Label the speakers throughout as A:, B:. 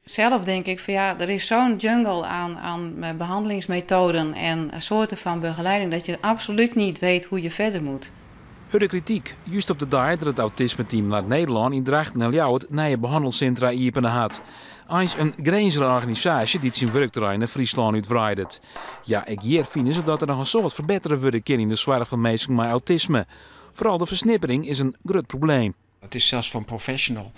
A: Zelf denk ik van ja, er is zo'n jungle aan behandelingsmethoden en soorten van begeleiding dat je absoluut niet weet hoe je verder moet.
B: Hurde krityk, just op de dei dat it autismeteam Noard-Nederlân yn Drachten en Ljouwert nije behannelsintra iepene hat. Eins in Grinzer organisaasje dy't syn wurkterrein nei Fryslân útwreidet. Ja, ek hjir fine se dat der noch in soad ferbettere wurde kin yn de soarch fan minsken mei autisme. Foaral de fersnippering is in grut probleem.
C: Het is zelfs voor een professional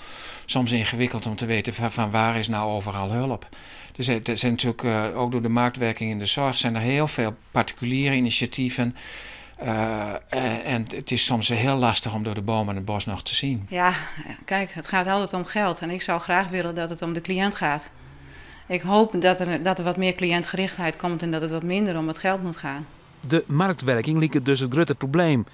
C: soms ingewikkeld om te weten van waar is nou overal hulp. Dus er zijn natuurlijk ook door de marktwerking in de zorg zijn er heel veel particuliere initiatieven. En het is soms heel lastig om door de bomen het bos nog te zien.
A: Ja, kijk, het gaat altijd om geld. En ik zou graag willen dat het om de cliënt gaat. Ik hoop dat er wat meer cliëntgerichtheid komt en dat het wat minder om het geld moet gaan.
B: De marktwerking liket dus it grutte probleem.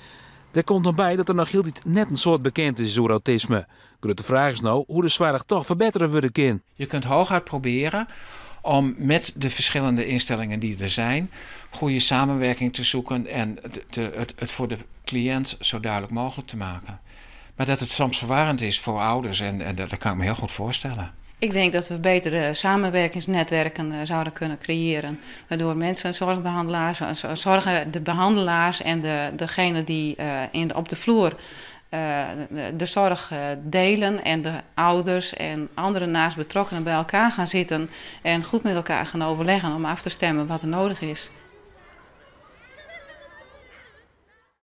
B: Der komt noch by dat der noch hieltyd net in soad bekend is oer autisme. Grutte fraach is no hoe't de soarch dochs ferbettere wurde kin.
C: Je kunt hooguit proberen om met de verschillende instellingen die er zijn, goede samenwerking te zoeken en het voor de cliënt zo duidelijk mogelijk te maken. Maar dat het soms verwarrend is voor ouders, en dat kan ik me heel goed voorstellen.
A: Ik denk dat we betere samenwerkingsnetwerken zouden kunnen creëren. Waardoor mensen, zorgbehandelaars, zorgen, de behandelaars en degene die op de vloer de zorg delen en de ouders en andere naastbetrokkenen bij elkaar gaan zitten en goed met elkaar gaan overleggen om af te stemmen wat er nodig is.